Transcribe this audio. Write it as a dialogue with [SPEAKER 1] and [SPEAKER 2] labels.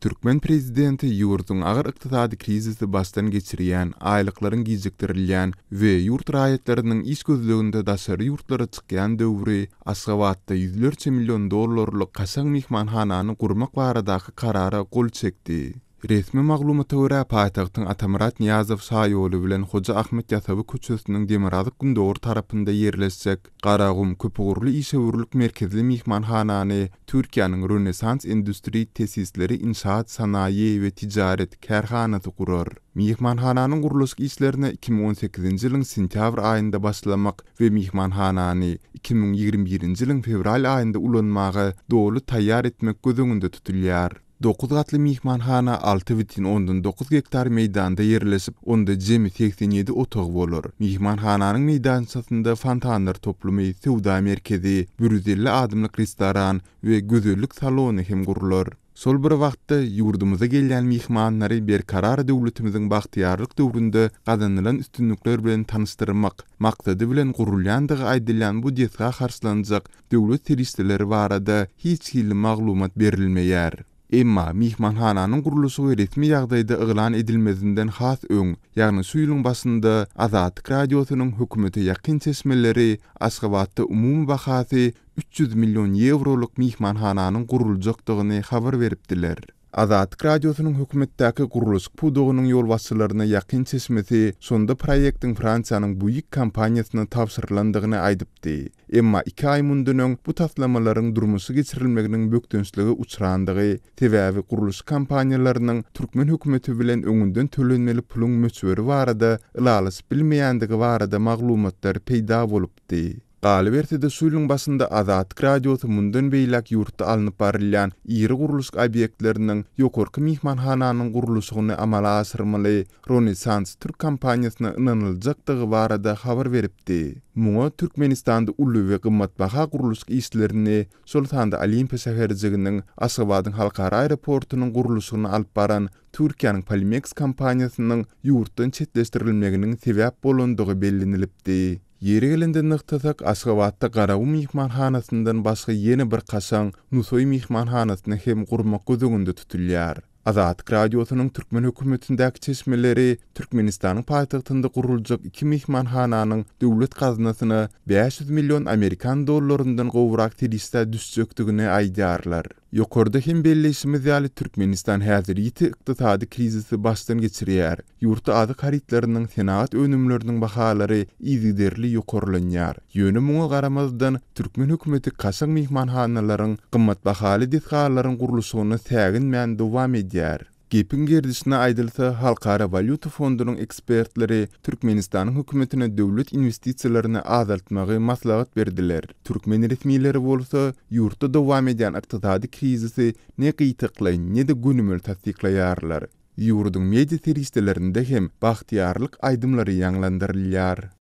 [SPEAKER 1] Türkmen prezidenti ýurduň agyr ykdysady krizisi başdan geçirýän, aýlyklaryň gijikdirilýän we ýurt raýatlarynyň iş gözleginde daşary ýurtlara çykýan döwri Aşgabatda ýüzlerçe million dollarlyk kaşaň myhmanhanany gurmak baradaky karara gol çekdi. Resmi maglumata görä, paýtagtyň Atamyrat Nyýazow şaýoly bilen Hoja Ahmet Ýasawy köçesiniň demirgazyk-gündogar tarapynda ýerleşjek Garagum köpugurly işewürlik merkezli myhmanhanany Türkiýäniň Rönesans Endüstri Tesisleri Inşaat Sanaýy we Tijaret kärhanasy gurar. Myhmanhananyň gurluşyk işlerine 2018-nji ýylyň sentýabr aýynda başlamak we myhmanhanany 2021-nji ýylyň fewral aýynda ulanmaga doly taýýar etmek göz öňünde tutulýar. Dokuz gatly myhmanhana 6,9 gektar meýdanda ýerleşip, onda jemi 87 otag bolar. Myhmanhananyň meýdançasynda fontanlar toplumy, söwda merkezi, 150 adamlyk restoran we gözellik salony hem gurlar. Şol bir wagtda, ýurdumyza gelýän myhmanlary Berkarar döwletimiziň bagtyýarlyk döwründe gazanylan üstünlikler bilen tanyşdyrmak maksady bilen gurulýandygy aýdylýan bu desga harçlanjak döwlet serişdeleri barada hiç hili maglumat berilmeýär. Emma, myhmanhananyň gurluşygy resmi ýagdaýda yglan edilmezinden has öň, ýagny şu ýylyň başynda Azatlyk Radiosynyň hökümete ýakyn çeşmeleri Aşgabatda umumy bahasy 300 million ýewrolyk myhmanhananyň guruljakdygyny habar beripdiler. Azatlyk Radiosynyň hökümetdäki gurluşyk pudagynyň ýolbaşçylaryna ýakyn çeşmesi şonda proýektiň Fransiýanyň Buig kompaniýasyna tabşyrylandygyny aýdypdy. Emma iki aý mundan öň bu taslamalaryň durmuşa geçirilmeginiň bökdençlige uçrandygy, sebäbi gurluşyk kompaniýalarynyň türkmen hökümeti bilen öňünden tölenmeli puluň möçberi barada ylalaşyp bilmeýändigi barada maglumatlar peýda bolupdy. Galyberse-de, şu ýylyň başynda Azatlyk Radiosy mundan beýläk ýurtda alnyp barylýan iri gurluşyk obýektleriniň ýokarky myhmanhananyň gurluşygyny amala aşyrmaly Ronesans türk kompaniýasyna ynanyljakdygy barada habar beripdi. Muňa Türkmenistanda uly we gymmatbaha gurluşyk işlerini, şol sanda Olimpiýa şäherjiginiň, Aşgabadyň halkara aeroportunyň gurluşygyny alyp baran Türkiýäniň Polimeks kompaniýasynyň ýurtdan çetleşdirilmeginiň sebäp bolandygy bellenilipdi. Ýeri gelende nygtasak, Aşgabatda Garagum myhmanhanasyndan başga ýene bir kaşaň Nusaý myhmanhanasyny hem gurmak göz öňünde tutulýar. Azatlyk Radiosynyň türkmen hökümetindäki çeşmeleri Türkmenistanyň paýtagtynda guruljak iki myhmanhananyň döwlet gaznasyna 500 million amerikan dollaryndan gowrak serişdä düşjekdigini aýdýarlar. Ýokarda hem belleýşimiz ýaly, Türkmenistan häzir ýiti ykdysady krizisi başdan geçirýär. Ýurtda azyk harytlarynyň, senagat önümleriniň bahalary yzygiderli ýokarlanýar. Ýöne muňa garamazdan, türkmen hökümeti kaşaň myhmanhanalaryň, gymmatbahaly desgalaryň gurluşygyna säginmän dowam edýär. Gepiň gerdişine aýdylsa, Halkara walýuta fondunyň ekspertleri Türkmenistanyň hökümetine döwlet inwestisiýalaryny azaltmagy maslahat berdiler. Türkmen resmileri bolsa, ýurtda dowam edýän ykdysady krizisi ne gytaklaýyn, ne-de gönümel tassyklaýarlar. Ýurduň media serişdelerinde hem bagtyýarlyk aýdymlary ýaňlandyrylýar.